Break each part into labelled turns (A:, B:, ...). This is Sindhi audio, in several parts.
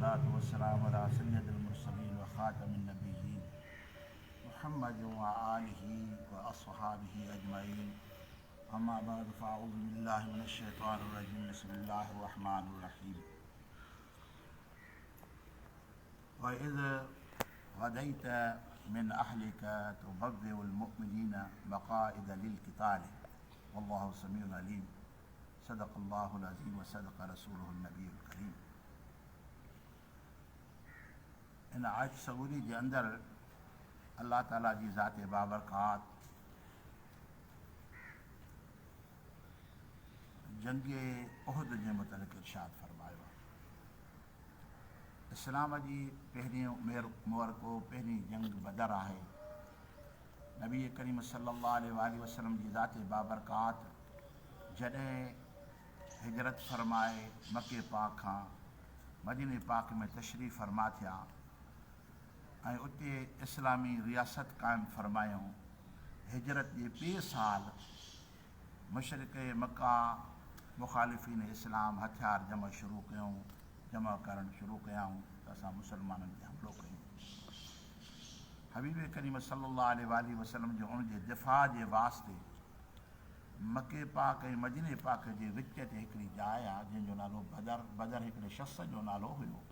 A: والصلاة والسلام علي سيد المرسلين وخاتم النبيين محمد وآله وأصحابه أجمعين أما بعد فأعوذ بالله من الشيطان الرجيم بسم الله الرحمن الرحيم وإذ غديت من أهلك تبوئ المؤمنين مقاعد للقتال والله سميع عليم صدق الله العظيم وصدق رسوله النبي الڪريم ان آيت سڳوري جي اندر الله تعالي جي ذات بابرڪات جنگ احد جي متعلق ارشاد فرمايو آهي. اسلام جي پهرين معرڪو پهرين جنگ بدر آهي. نبي ڪريم صلي الله عليه واٰله وسلم جي ذات بابرڪات جڏهن هجرت فرمائي مڪي پاڪ کان مديني پاڪ ۾ تشريف فرما ٿيا ۽ اتي اسلامي رياست قائم فرمايائون، هجرت جي ٻئي سال مشرڪ مڪه مخالفين اسلام هٿيار جمع شروع ڪيائون، جمع ڪرڻ شروع ڪيائون ته اسان مسلمانن تي حملو ڪيون. حبيب ڪريم صلي الله عليه واٰله وسلم جو ان جي دفاع جي واسطي مڪي پاڪ ۽ مديني پاڪ جي وچ تي هڪڙي جاء آ جنهن جو نالو بدر، بدر هڪڙي شخص جو نالو هيو،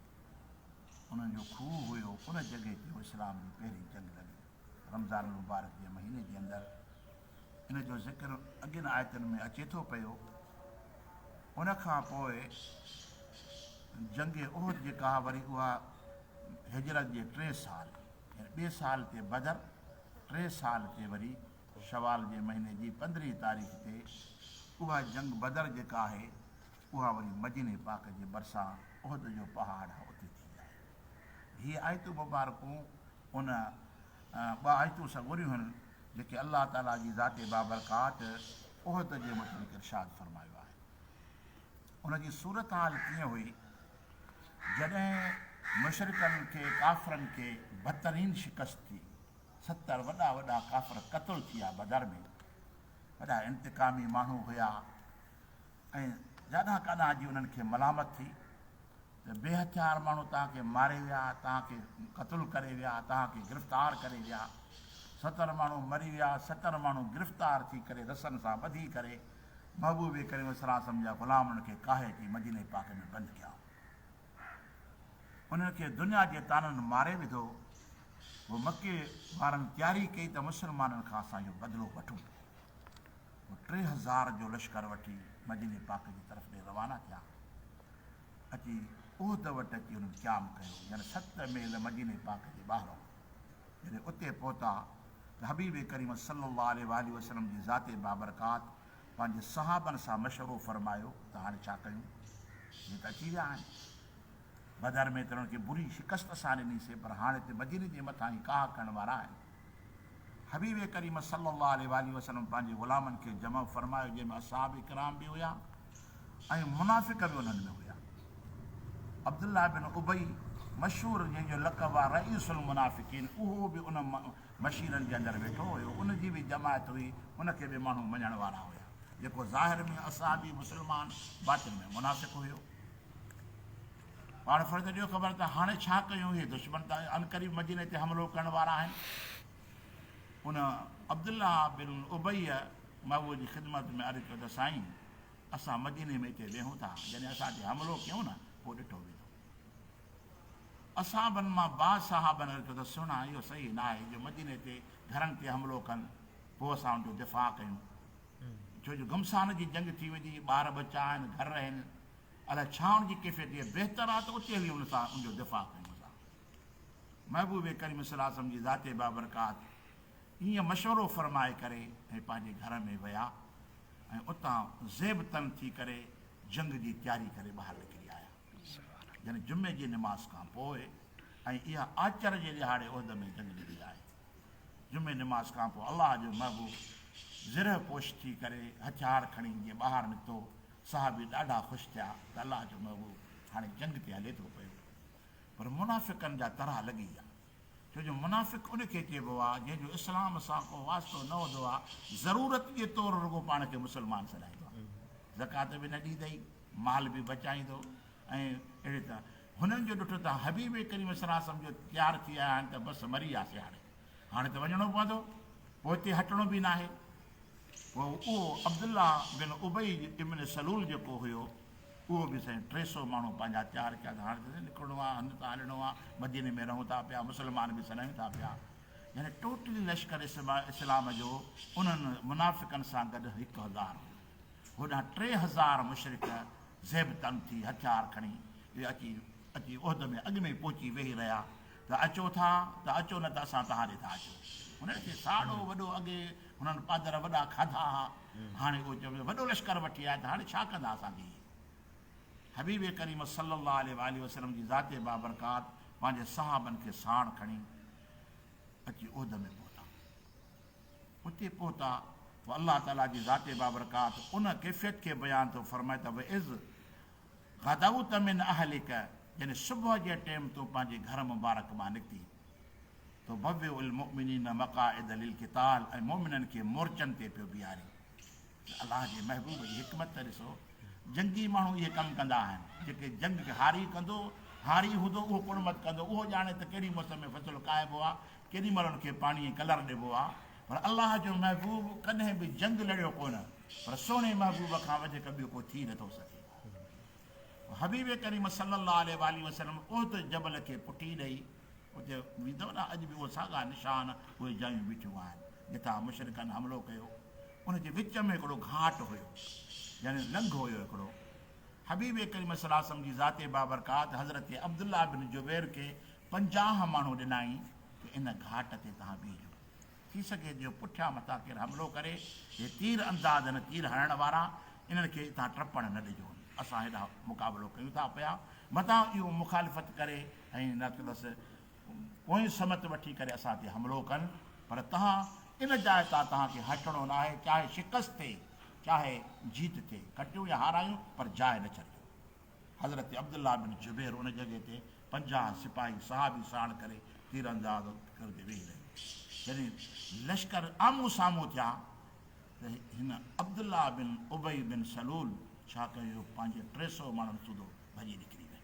A: انهن جو کوهه هيو، ان جڳهه تي اسلام جي پهرين جنگ لڳي رمضان المبارڪ جي مهيني جي اندر. ان جو ذڪر اڳين آيتن ۾ اچي ٿو پيو. ان کان پوء جنگ احد جيڪا وري اها هجرت جي ٽئين سال يعني ٻئي سال تي بدر، ٽئين سال تي وري شوال جي مهيني جي پندرهين تاريخ تي اها جنگ بدر جيڪا آهي اها وري مديني پاڪ جي ڀرسان احد جو پهاڙ آهي اتي ٿي آهي. هي آيتون مبارڪون ان ٻه آيتون سڳوريون هن جيڪي الله تعاليٰ جي ذات بابرڪات احد جي متعلق ارشاد فرمايو آهي. ان جي صورتحال ڪيئن هئي جڏهن مشرڪن کي ڪافرن کي بدترين شڪست ٿي، 70 وڏا وڏا ڪافر قتل ٿي ويا بدر ۾، وڏا انتقامي ماڻهو هيا ۽ جاڏانهن ڪاڏانهن جي انهن کي ملامت ٿي ته بي هٿيار ماڻهو توهان کي ماري ويا، توهان کي قتل ڪري ويا، توهان کي گرفتار ڪري ويا. 70 ماڻهو مري ويا، 70 ماڻهو گرفتار ٿي ڪري رسن سان ٻڌي ڪري محبوب ڪريم صلي الله عليه وسلم جا غلام انهن کي ڪاهي اچي مديني پاڪ ۾ بند ڪيائون. انهن کي دنيا جي طعنن ماري وڌو. پوء مڪي وارن تياري ڪئي ته مسلمانن کان اسان اهو بدلو وٺون. پوء 3000 جو لشڪر وٺي مديني پاڪ جي طرف ڏي روانا ٿيا. اچي احد وٽ اچي انهن قيام ڪيو، يعني ست ميل مديني پاڪ جي ٻاهران. جڏهن اتي پهتا ته حبيب ڪريم صلّي اللّٰه عليه واٰله وسلّم جي ذات بابرڪات پنهنجي صحابن سان مشورو فرمايو ته هاڻي ڇا ڪيون؟ هي ته اچي ويا آهن. بدر ۾ ته انهن کي بري شڪست اسان ڏني سي پر هاڻي ته مديني جي مٿان هي ڪاهه ڪرڻ وارا آهن. حبيب ڪريم صلّي اللّٰه عليه واٰله وسلّم پنهنجي غلامن کي جمع فرمايو جنهن ۾ اصحاب ڪرام به هيا ۽ منافق به انهن ۾ هيا. عبدالله بن ابي مشهور جنهن جو لقب آهي رئيس المنافقين اهو به ان مشيرن جي اندر ويٺو هيو ان جي به جماعت هئي ان کي به ماڻهو مڃڻ وارا هيا جيڪو ظاهر ۾ اصحابي مسلمان باطن ۾ منافق هيو. پاڻ فرض ڏيو خبر ته هاڻي ڇا ڪيون هي دشمن ته عنقريب مديني تي حملو ڪرڻ وارا آهن. ان عبدالله بن ابي محبوب جي خدمت ۾ عرض ڪيو ته سائين اسان مديني ۾ هتي ويهون ٿا جڏهن اسان تي حملو ڪيون نه پوء ڏٺو ويندو. اصحابن مان بعض صحابن عرض ڪيو ته سهڻا اهو صحيح نه آهي جو مديني تي گهرن تي حملو ڪن پوء اسان ان جو دفاع ڪيون ڇو جو گمسان جي جنگ ٿي ويندي ٻار ٻچا آهن گهر آهن الائي ڇا ان جي ڪيفيت هئي، بهتر آ ته اتي هلي ان سان ان جو دفاع ڪيون اسان. محبوب ڪريم صلي الله عليه وسلم جي ذات بابرڪات ائين مشورو فرمائي ڪري ۽ پنهنجي گهر ۾ ويا ۽ اتان زيب تن ٿي ڪري جنگ جي تياري ڪري ٻاهر نڪري آيا. يعني جمعي جي نماز کان پوء ۽ اها آچر جي ڏهاڙي احد ۾ جنگ لڳي آهي. جمعي نماز کان پوء الله جو محبوب زرهه پوش ٿي ڪري هٿيار کڻي جيئن ٻاهر نڪتو صحابي ڏاڍا خوش ٿيا ته الله جو محبوب هاڻي جنگ تي هلي ٿو پيو. پر منافقن جا ترها لڳي ويا. ڇو جو منافق ان کي چئبو آهي جنهن جو اسلام سان ڪو واسطو نه هوندو آهي، ضرورت جي طور رڳو پاڻ کي مسلمان سڏائيندو آهي. زڪوات به نه ڏيندئي، مال به بچائيندو ۽ اهڙي طرح. هنن جو ڏٺو ته حبيب ڪريم صلي الله عليه وسلم جو تيار ٿي آيا آهن ته بس مري وياسين هاڻي. هاڻي ته وڃڻو پوندو، پوئتي هٽڻو به ناهي. پوء اهو عبدالله بن ابي ابن سلول جيڪو هيو، اهو به سائين 300 ماڻهو پنهنجا تيار ڪيا ته هاڻي ته سائين نڪرڻو آهي، هنڌ تان هلڻو آهي، مديني ۾ رهون ٿا پيا، مسلمان به سڏايون ٿا پيا. يعني ٽوٽلي لشڪر اسلام جو انهن منافقن سان گڏ 1000 هيو. هوڏانهن 3000 مشرڪ زيب تن ٿي هٿيار کڻي اهي اچي اچي احد ۾ اڳ ۾ ئي پهچي ويهي رهيا ته اچو ٿا ته اچو نه ته اسان توهان ڏي ٿا اچون. هنن کي ساڙو وڏو اڳي هنن پادر وڏا کاڌا ها، هاڻي اهو چون وڏو لشڪر وٺي آيا ته هاڻي ڇا ڪندا اسان کي اهي. حبيب ڪريم صلي الله عليه واٰله وسلم جي ذات بابرڪات پنهنجي صحابن کي ساڻ کڻي اچي احد ۾ پهتا. اتي پهتا پوء الله تعاليٰ جي ذات بابرڪات ان ڪيفيت کي بيان ٿو فرمائي ته واذ غدوت من اهلک يعني صبح جي ٽيم تون پنهنجي گهر مبارڪ مان نڪتين تبوئ المؤمنين مقاعد للقتال ۽ مؤمنن کي مورچن تي پيو بيهارين. الله جي محبوب جي حڪمت ته ڏسو، جنگي ماڻهو اهي ڪم ڪندا آهن، جيڪي جنگ کي هاري ڪندو، هاري هوندو اهو ڪڻمت ڪندو، اهو ڄاڻي ته ڪهڙي موسم ۾ فصل کائبو آهي، ڪيڏي مهل ان کي پاڻي ۽ ڪلر ڏبو آهي، پر الله جو محبوب ڪڏهن به جنگ لڙيو ڪونه، پر سهڻي محبوب کان وڌيڪ ٻيو ڪو ٿي نٿو سگهي. حبيب ڪريم صلي الله عليه واٰله وسلم احد جبل کي پٺي ڏئي اتي ويندؤ نه اڄ به اهي ساڳا نشان اهي جايون بيٺيون آهن جتان مشرڪن حملو ڪيو. ان جي وچ ۾ هڪڙو گهاٽ هيو يعني لنگهه هيو هڪڙو. حبيب ڪريم صلي الله عليه وسلم جي ذات بابرڪات حضرت عبدالله بن جبير کي 50 ماڻهو ڏنائين ته ان گهاٽ تي توهان بيهجو. ٿي سگهي جو پٺيان متان ڪير حملو ڪري، هي تير انداز آهن، تير هڻڻ وارا، انهن کي اتان ٽپڻ نه ڏجو. اسان هيڏانهن مقابلو ڪيون ٿا پيا، متان اهو مخالفت ڪري ۽ نه ته پوئين سمت وٺي ڪري اسان تي حملو ڪن، پر توهان ان جاء تان توهان کي هٽڻو ناهي، چاهي شڪست ٿئي، چاهي جيت ٿئي، کٽيون يا هارايون، پر جاء نه ڇڏجو. حضرت عبدالله بن جبير ان جڳهه تي 50 سپاهي صحابي ساڻ ڪري تير انداز ڪري ويهي رهيو. جڏهن لشڪر آمهون سامهون ٿيا ته هن عبدالله بن ابي بن سلول ڇا ڪيو جو پنهنجي 300 ماڻهن سوڌو ڀڄي نڪري ويو.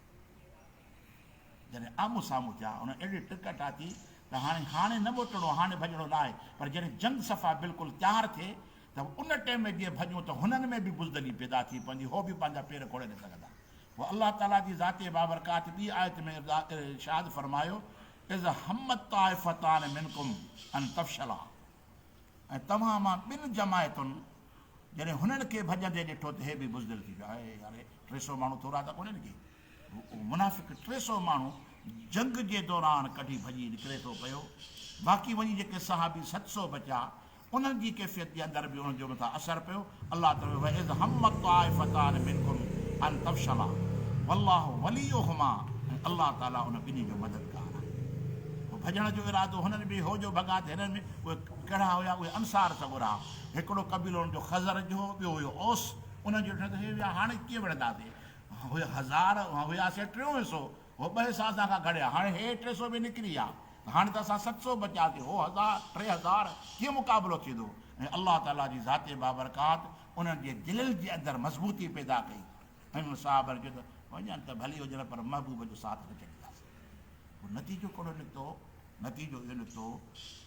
A: جڏهن آمهون سامهون ٿيا، انهن اهڙي ٽڪ ٺاهي ته هاڻي هاڻي نه موٽڻو، هاڻي ڀڄڻو ناهي، پر جڏهن جنگ صفا بلڪل تيار ٿئي ته ان ٽيم ۾ جيئن ڀڄون ته هنن ۾ به بزدلي پيدا ٿي پوندي، هو به پنهنجا پير کوڙي نه سگهندا. پوء الله تعاليٰ جي ذات بابرڪات ٻي آيت ۾ ارشاد فرمايو، اذ همت طائفتان منڪم ان تفشلا ۽ توهان مان ٻن جماعتن جڏهن هنن کي ڀڄندي ڏٺو ته هي به بزدل ٿي ويا، اي يار هي 300 ماڻهو ٿورا ته ڪونهن ڪي، اهو منافق 300 ماڻهو جنگ جي دوران ڪڍي ڀڄي نڪري ٿو پيو، باقي وڃي جيڪي صحابي 700 بچيا انهن جي ڪيفيت جي اندر به انهن جو مٿان اثر پيو، الله تعالي واذ همت طائفتان منڪم ان تفشلا والله وليهما ۽ الله تعالي ان ٻنهي جو مددگار آهي. پوء ڀڄڻ جو ارادو هنن به هو جو ڀڳا ته هنن ۾ اهي ڪهڙا هيا اهي انصار سڳورا هڪڙو قبيلو انهن جو خزرج هو ٻيو هيو اوس انهن جو ڏٺو ته هي ويا هاڻي ڪيئن وڙهنداسين هي هزار هياسين ٽيون حصو، هو ٻه حصا اسان کان گهڙيا، هاڻي هي 300 به نڪري ويا ته هاڻي ته اسان 700 بچياسين، هو هزار، 3000، ڪيئن مقابلو ٿيندو؟ ۽ الله تعاليٰ جي ذات بابرڪات انهن جي دلين جي اندر مضبوطي پيدا ڪئي ۽ انهن صحابن چيو ته وڃن ته ڀلي هجن پر محبوب جو ساٿ نه ڇڏينداسين. پوء نتيجو ڪهڙو نڪتو؟ نتيجو اهو نڪتو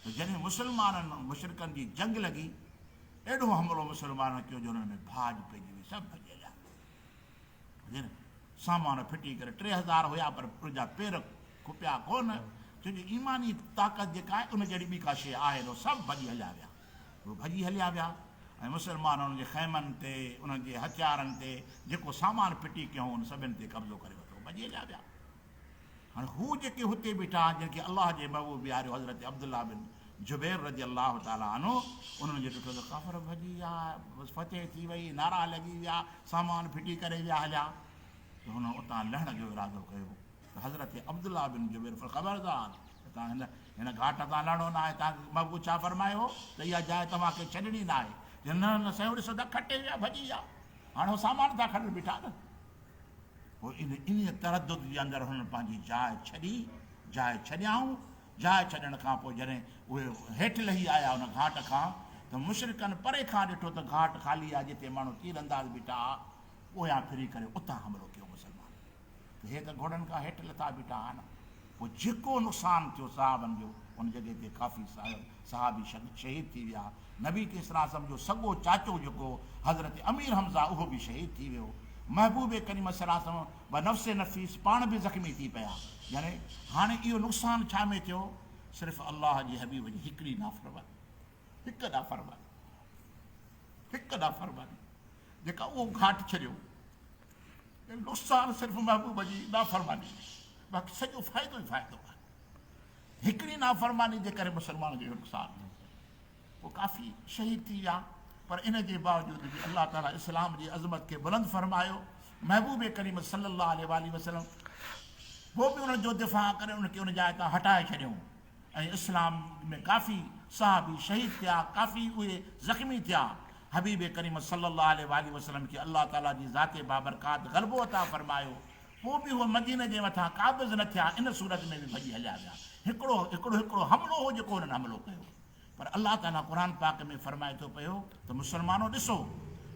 A: ته جڏهن مسلمانن مشرڪن جي جنگ لڳي، اهڙو حملو مسلمانن ڪيو جو انهن ۾ ڀاڄ پئجي وئي، سڀ ڀڄي هليا. سمجهين؟ سامان ڦٽي ڪري 3000 هيا پر ان جا پير کپيا ڪونه، ڇو جو ايماني طاقت جيڪا آهي ان جهڙي ٻي ڪا شيء آهي نه، سڀ ڀڄي هليا ويا. هو ڀڄي هليا ويا ۽ مسلمان انهن جي خيمن تي، انهن جي هٿيارن تي جيڪو سامان ڦٽي ڪيائون ان سڀن تي قبضو ڪري ورتو، ڀڄي هليا ويا. هاڻي هو جيڪي هتي بيٺا آهن جن کي الله جي محبوب بيهاريو حضرت عبدالله بن جبير رضي الله تعالٰي عنه انهن جي ڏٺو ته ڪافر ڀڄي ويا بس فتح ٿي وئي نعرا لڳي ويا سامان ڦٽي ڪري ويا هليا ته هنن اتان لهڻ جو ارادو ڪيو ته حضرت عبدالله بن جبير فرمايو خبردار توهان هن هن گهاٽ تان لهڻو ناهي توهان کي محبوب ڇا فرمايو هو ته اها جاء توهان کي ڇڏڻي ناهي نه نه سائين ڏسو ته کٽي ويا ڀڄي ويا هاڻي هو سامان ٿا کڻن بيٺا نه پوء انهيء تردد جي اندر هنن پنهنجي جاء ڇڏي، جاء ڇڏيائون، جاء ڇڏڻ کان پوء جڏهن اهي هيٺ لهي آيا ان گهاٽ کان ته مشرڪن پري کان ڏٺو ته گهاٽ خالي آهي جتي ماڻهو تير انداز بيٺا ها، پويان ڦري ڪري اتان حملو ڪيو مسلمانن ته ته هي ته گهوڙن کان هيٺ لٿا بيٺا آهن. پوء جيڪو نقصان ٿيو صحابن جو ان جڳهه تي ڪافي صحابي شهيد ٿي ويا. نبي ڪريم صلي الله عليه وسلم جو سڳو چاچو جيڪو حضرت امير حمزه اهو به شهيد ٿي ويو. محبوب ڪريم صلي الله عليه وسلم بنفس نفيس پاڻ به زخمي ٿي پيا. يعني هاڻي اهو نقصان ڇا ۾ ٿيو؟ صرف الله جي حبيب جي هڪڙي نافرماني، هڪ نافرماني، هڪ نافرماني جيڪا اهو گهاٽ ڇڏيو. نقصان صرف محبوب جي نافرماني ۾، باقي سڄو فائدو ئي فائدو آهي. هڪڙي نافرماني جي ڪري مسلمان جو اهو نقصان ٿيو. پوء ڪافي شهيد ٿي ويا، پر ان جي باوجود به الله تعاليٰ اسلام جي عظمت کي بلند فرمايو. محبوب ڪريم صلي الله عليه واٰله وسلم پوء به انهن جو دفاع ڪري انهن کي ان جاء تان هٽائي ڇڏيو ۽ اسلام ۾ ڪافي صحابي شهيد ٿيا، ڪافي اهي زخمي ٿيا. حبيب ڪريم صلّي الله عليه واٰله وسلّم کي الله تعاليٰ جي ذات بابرڪات غلبو عطا فرمايو، پوء به هو مديني جي مٿان قابض نه ٿيا، ان صورت ۾ به ڀڄي هليا ويا. هڪڙو هڪڙو هڪڙو حملو هو جيڪو انهن حملو ڪيو. پر الله تعاليٰ قرآن پاڪ ۾ فرمائي ٿو پيو ته مسلمانو ڏسو!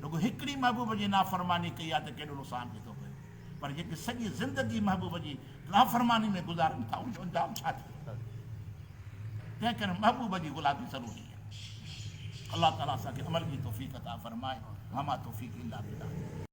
A: رڳو هڪڙي محبوب جي نافرماني ڪئي آهي ته ڪيڏو نقصان ٿئي ٿو پيو، پر جيڪي سڄي زندگي محبوب جي نافرماني ۾ گذارن ٿا ان جو انجام ڇا ٿيندو؟ تنهن ڪري محبوب جي غلامي ضروري آهي. الله تعالي اسان کي عمل جي توفيق عطا فرمائي وما توفيقي الا بالله.